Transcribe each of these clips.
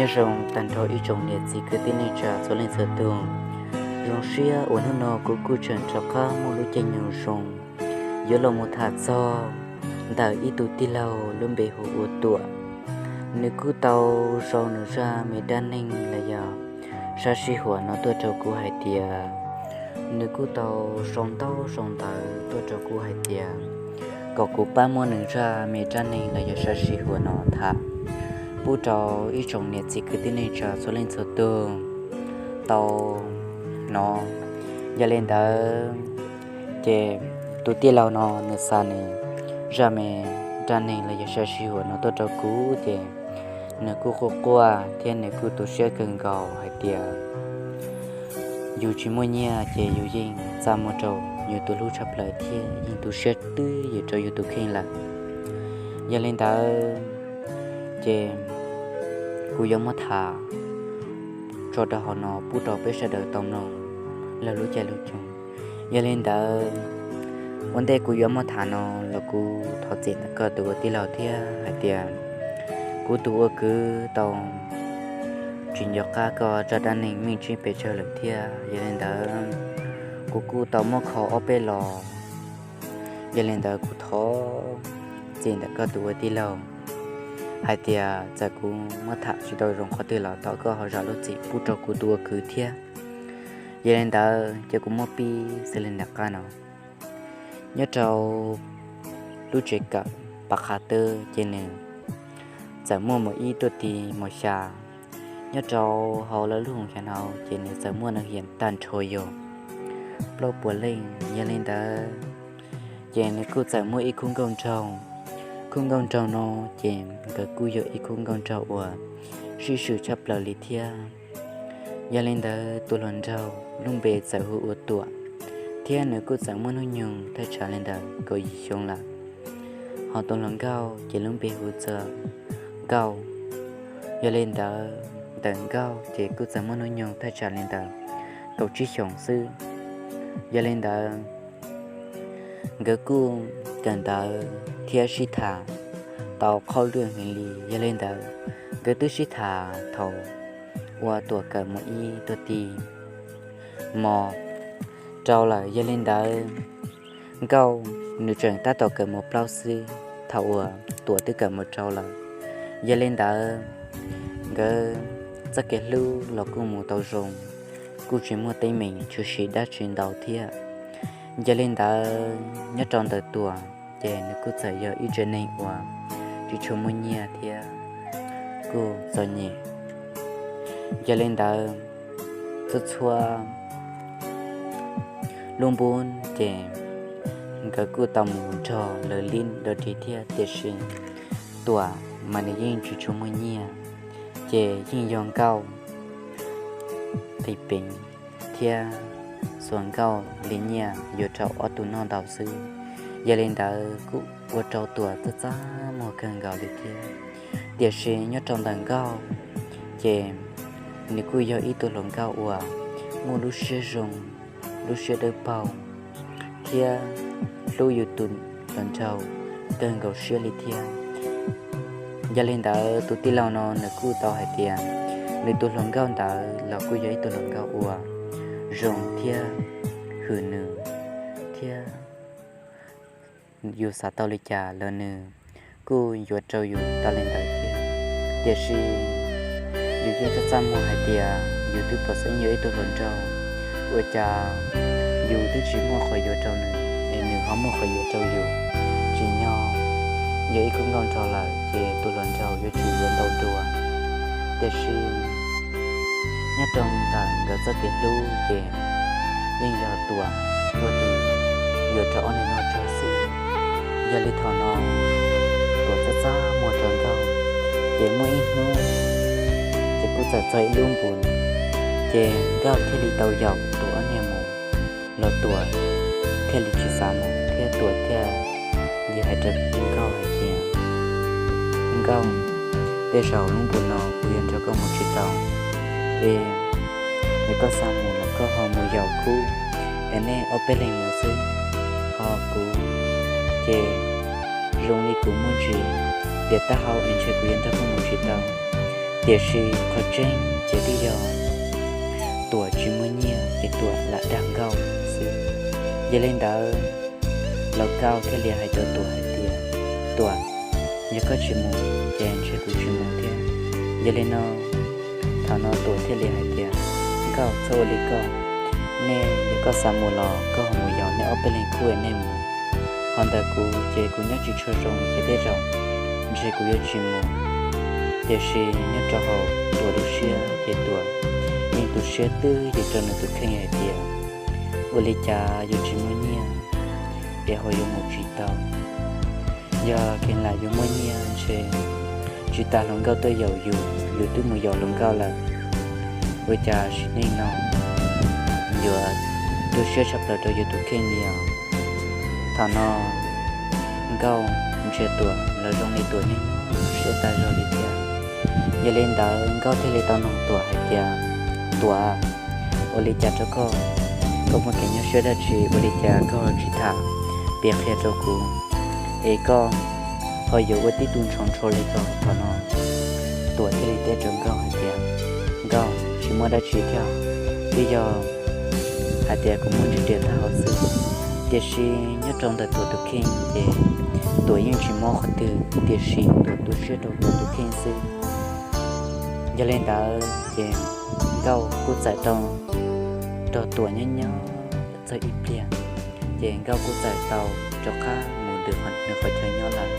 Nyob zoo tag nrho ib tsoom niam txiv kwv tij neej tsa txhua leej txhua tus. Zoo siab uas hnub no kuv kuj tseem rov qab muaj lub caij nyoog zoo yuav los mus tham txog ntawm ib tug tij laug lub npe hu ua Tuam. Nws kuj tau sau nws zaj me dab neeg los yog sab sij huam no tuaj rau kuv hais tias, nws kuj tau sau ntaub sau ntawv tuaj rau kuv hais tias kom kuv pab muab nws zaj me dab neeg los yog sab sij huam no tham pub rau ib tsoom niam txiv kwv tij neej tsa txhua leej txhua tus tau hnov. Yog li ntawd ces tus tij laug no nws xa nws zaj me dab neeg los yog sab sij huam no tuaj rau kuv ces nws kuj quaj quaj thiab nws kuj tu siab kawg nkaus hais tias yus tsis muaj nyiaj ces yus yeej txaj muag rau yus tus hlub tshaj plaws thiab yeej tu siab twb ywm rau yus tus kheej lawm. Yog li ntawd ces kuv yuav muab tham tso rau hauv no pub rau peb sawv daws tau mloog lawv lub caij lub nyoog. Yog li ntawd, ua ntej kuv yuav muab tham no los kuv thov txim ntawm koj tus ua tij laug thiab hais tias kuv tus ua kwv tau tsis nco qab koj zaj dab neeg meej tseeb pes tsawg lawm thiab. Yog li ntawd, kuv kuj tau muab kho ob peb los. Yog li ntawd kuv thov txim ntawm koj tus ua tij laug hais tias txawm kuv muab tham tsis tau zoo qhov twg los thov koj ho zam lub txim pub rau kuv tus ua kwv thiab. Yog li ntawd ces kuv muab pib xws li nram qab no. Nyob rau lub tsev kawm Pav Qhav Teb ces nws txawm muaj mus ib tuaj ti mus xya. Nyob rau hauv lawv lub hoos xya no ces nws txawm muaj neeg hiam tag nrho yog plaub puas leej. Yog li ntawd ces nws kuj txawm muaj ib khub nkauj nraug. Khub nkauj nraug no ces nkawd kuj yog ib khub nkauj nraug uas sib swm tshaj plaws li thiab. Yog li ntawd tus hluas nraug lub npe txawm hu ua Tuam, thiab nws kuj txawm muaj hnub nyoog thaj tsam li ntawm kaum yim xyoo lawm. Ho tus hluas nkauj ces lub npe hu ua Nkauj. Yog li ntawd ntawm Nkauj ces kuj txawm muaj hnub nyoog thaj tsam li ntawm kaum tsib xyoos xwb. Yog li ntawd nkawd kuj kawm ntawv thiab sib tham tau qhov lwj heev li. Yog li ntawd nkawd twb sib tham thaum uas Tuam kawm mus ib tuaj ti mos rau lawm. Yog li ntawd Nkauj nws tseem tab tom kawm mus plaub xwb thaum uas Tuam twb kawm mus rau lawm. Yog li ntawd nkawd txoj kev hlub los kuj mus tau zoo, kuj tsis muaj teeb meem tshwm sim dab tsi ntau thiab. Yog li ntawd nyob rau ntawm Tuam ces nws kuj txawm yog ib tsev neeg uas tsis tshua muaj nyiaj thiab kuj txom nyem. Yog li ntawd txhua txhua lub npub ces nkawd kuj tau mus nrog lawv lib dog dig thiab, tiam sis Tuam mas nws yeej tsis tshua muaj nyiaj, ces yeej yog Nkauj qis peev thiab xuas Nkauj li nyiaj yuav rau ob tug noj ntau xwb. Yog li ntawd kuj ua rau Tuam txaj txaj muag kawg nkaus li thiab. Tiam sis nyob rau ntawm Nkauj ces nws kuj yog ib tug hluas nkauj uas muaj lub siab zoo, lub siab dawb paug thiab hlub yus tus hluas nraug kawg nkaus siab li thiab. Yog li ntawd tus tij laug no nws kuj tau hais tias nws tus hluas nkauj ntawd los kuj yog ib tug hluas nkauj uas zoo thiab hwm nws thiab yus xav tau li cas los nws kuj yuav rau yus tau li ntawd thiab. Tiam sis yus yeej txaj txaj muag hais tias yus twb pom xeeb yog ib tug hluas nraug, ua cas yus twb tsis muaj qhov yuav rau nws es nws ho muaj qhov yuav rau yus. Tsim nyog yog ib khub nkauj nraug lawm ces tus hluas nraug yuav tsum yuav ntau dua. Tiam sis nyob rau ntawm nkawd txoj kev hlub ces yeej yog Tuam ua tus yuav rau ob niag noj tsawg xwb. Yog li thaum no Tuam txaj txaj muag rau Nkauj, ces muaj ib hnub ces kuj txawm txog ib lub npus, ces Nkauj thiaj li tau yaum Tuam ob niag mus, los Tuam thiaj li tsis xav mus thiab Tuam thiaj li hais rau Nkauj hais tias, Nkauj, tej zaum lub npus no kuv yuav nrog koj mus tsis tau, es yog koj xav mus los koj ho mus yaum khub es nej ob peb leeg mus xwb, ho kuv ces zoo li kuv muaj ntsis tias taub hau es ntshe kuv yuav nrog koj mus tsis tau. Tiam sis qhov tseeb ces twb yog Tuam tsis muaj nyiaj ces Tuam lam dag Nkauj xwb. Yog li ntawd, los Nkauj thiaj li hais rau Tuam hais tias, Tuam, yog koj tsis mus ces ntshe kuv tsis mus thiab. Yog li no, thaum no Tuam thiaj li hais tias, Nkauj, txhob ua li ko, nej yog koj xav mus los koj ho mus yos nej ob peb leeg khub nej mus. Ho ntawm kuv ces kuv nyob tsis tshua zoo ces tej zaum ntshe kuv yuav tsis mus. Tiam sis nyob rau hauv Tuam lub siab ces Tuam yeej tu siab twb ywm rau nws tus kheej hais tias, ua li cas yuav tsis muaj nyiaj es ho yuav mus tsis tau. Yog kev lam yuav muaj nyiaj ntshe tsis tas hluas nkauj tuaj yaum yus, yus twb mus yaum hluas nkauj lawm, ua cas sim neej no yuav tu siab tshaj plaws rau yus tus kheej li os. Thaum no Nkauj ntsia Tuam los zoo li Tuam nyob siab tag zog li thiab. Yog li ntawd Nkauj thiaj li tau nug Tuam hais tias, Tuam, ua li cas rau koj? Koj muaj kev nyuaj siab dab tsi ua li cas koj tsis tham piav qhia rau kuv, es koj ho yuav ua tib tug ntshov ntshov li ko? Thaum no Tuam thiaj li teb rau Nkauj hais tias, Nkauj, tsis muaj dab tsi thiab, twb yog hais tias kuv muaj ntsej riam tag hauv xwb. Tiam sis nyob rau ntawm Tuam tus kheej ces Tuam yeej tsis mob qhov twg, tiam sis Tuam tu siab rau Tuam tus kheej xwb. Yog li ntawd ces Nkauj kuj txawm tau nrog Tuam nyob nyob txog ib pliag, ces Nkauj kuj txawm tau rov qab mus ntawm nws qhov chaw nyob lawm.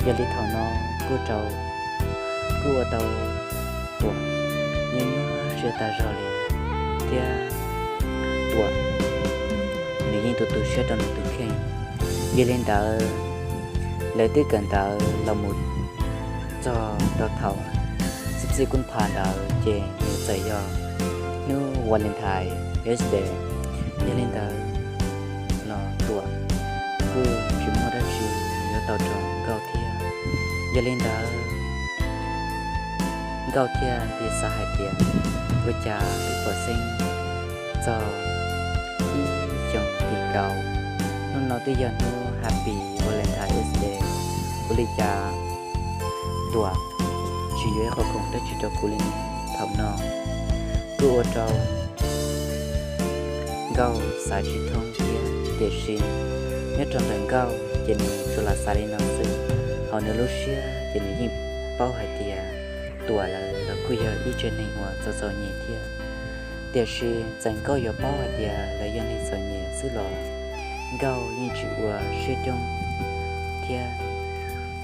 Yog li thaum no kuj rau, kuj ua tau Tuam nyob nyob siab tag zog li thiab. Tuam nws yeej tu tu siab rau nws tus kheej. Yog li ntawd, lawv twb kawm ntawv los mus txog rau thaum txij txij kub pha ntawd ces nws txawm yog hnub Valentine Day. Yog li ntawd los Tuam kuj tsis muaj dab tsi yuav tau rau Nkauj thiab. Yog li ntawd Nkauj thiaj li xav hais tias, ua cas kuv pom xeeb txog ib xyoos tim kaum, hnub no twb yog hnub Happy Valentine's Day, ua li cas Tuam tsis yuav ib qho khoom dab tsi rau kuv li? Thaum no kuj ua rau Nkauj xav tsis thoob thiab, tiam sis nyob rau ntawm Nkauj ces nws tsuas lam xav li no xwb. Hauv nws lub siab ces nws yeej paub hais tias Tuam lawv los kuj yog ib tsev neeg uas txom txom nyem thiab. Tiam sis txawm Nkauj yuav paub hais tias lawv yog neeg txom nyem xwb los Nkauj yeej tsis ua siab coob thiab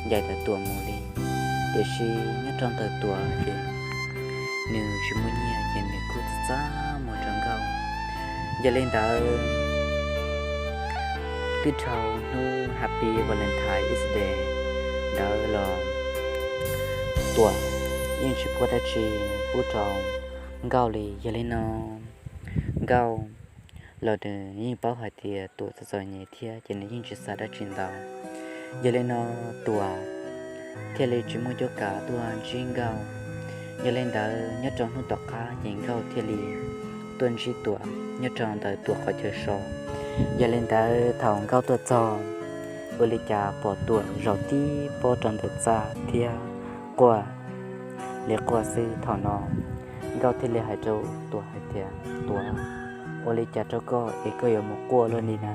ncaim ntawm Tuam mus li. Tiam sis nyob rau ntawm Tuam ces nws tsis muaj nyiaj ces nws kuj txaj txaj muag rau Nkauj. Yog li ntawd, twb dhau hnub Happy Valentine's Day ntawd los Tuam yeej tsis pub dab tsi pub rau Nkauj li. Yog li no Nkauj los nws yeej paub hais tias Tuam txom txom nyem thiab ces nws yeej tsis xav dab tsi ntau. Yog li no Tuam thiaj li tsis muaj cuab kav tuaj ntsib Nkauj. Yog li ntawd nyob rau hnub tom qab ces Nkauj thiaj li tuaj ntsib Tuam nyob rau ntawm Tuam qhov chaw so. Yog li ntawd thaum Nkauj tuaj txog, ua li cas pom Tuam zaum tib pob rau ntawm txaj thiab quaj li quaj xwb. Thaum no Nkauj thiaj li hais rau Tuam hais tias, Tuam, ua li cas rau koj es koj yuav mus quaj luaj li na?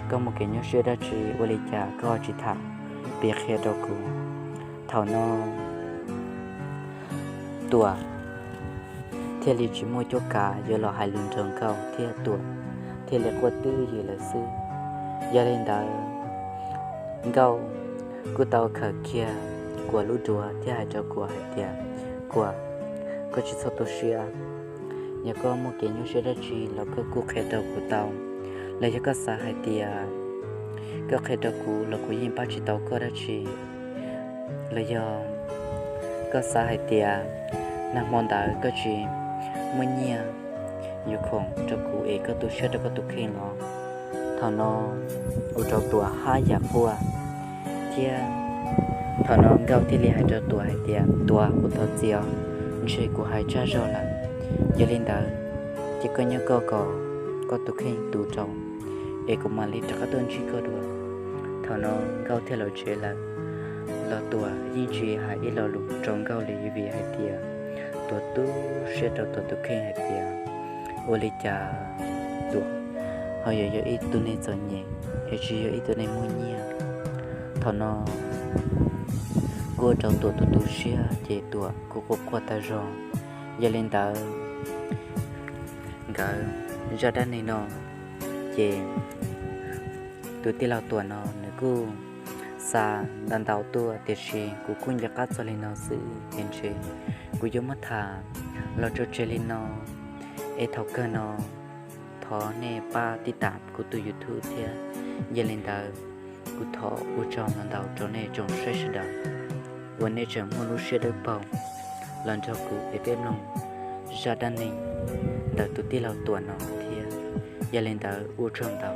Koj muaj kev nyuaj siab dab tsi ua li cas koj tsis tham piav qhia rau kuv? Thaum no Tuam thiaj li tsis muaj cuab kav yuav los hais lus nrog Nkauj thiab Tuam thiaj li quaj twj ywm lawm xwb. Yog li ntawd, Nkauj kuj tau khawm kiag Kuam lub duav thiab hais rau Kuam hais tias, Kuam, koj tsis txhob tu siab. Yog koj muaj kev nyuaj siab dab tsi los koj kuj qhia rau kuv tau. Los yog koj xav hais tias koj qhia rau kuv los kuv yeej pab tsis tau koj dab tsi. Los yog koj xav hais tias nag hmo ntawd koj tsis muaj nyiaj yuav khoom rau kuv es koj tu siab rau koj tus kheej los? Thaum no ua rau Tuam haj yam quaj thiab. Thaum no Nkauj thiaj li hais rau Tuam hais tias, Tuam, kuv thov txim os, ntshe kuv hais tsaj zog lawm. Yog li ntawd, ces koj nyob koj kom koj tus kheej tu rau, es kuv mam li rov qab tuaj ntsib koj dua. Thaum no Nkauj thiaj los tsev lawm. Tuam yeej tsis hais ib lo lus rau Nkauj li, vim hais tias Tuam tu siab rau Tuam tus kheej hais tias ua li cas Tuam ho yuav yog ib tug neeg txom nyem es tsis yog ib tug neeg muaj nyiaj. Thaum no kuj ua rau Tuam tu tu siab ces Tuam kuj quaj quaj tag zog. Yog li ntawd, nkawd zaj dab neeg no ces tus tij laug Tuam no nws kuj xa ntau ntau tuaj, tiam sis kuv kuj nco qab txog li no xwb ces ntshe kuv yuav muab tham los tso tseg li no. Es thaum kawg no thov nej pab tib tam kuv tus YouTube thiab. Yog li ntawd, kuv thov ua tsaug ntau ntau rau nej tsoom saib sawv daws uas nej tseem muaj lub siab dawb paug los nrog kuv es peb mloog zaj dab neeg ntawm tus tij laug Tuam no thiab. Yog li ntawd ua tsaug ntau.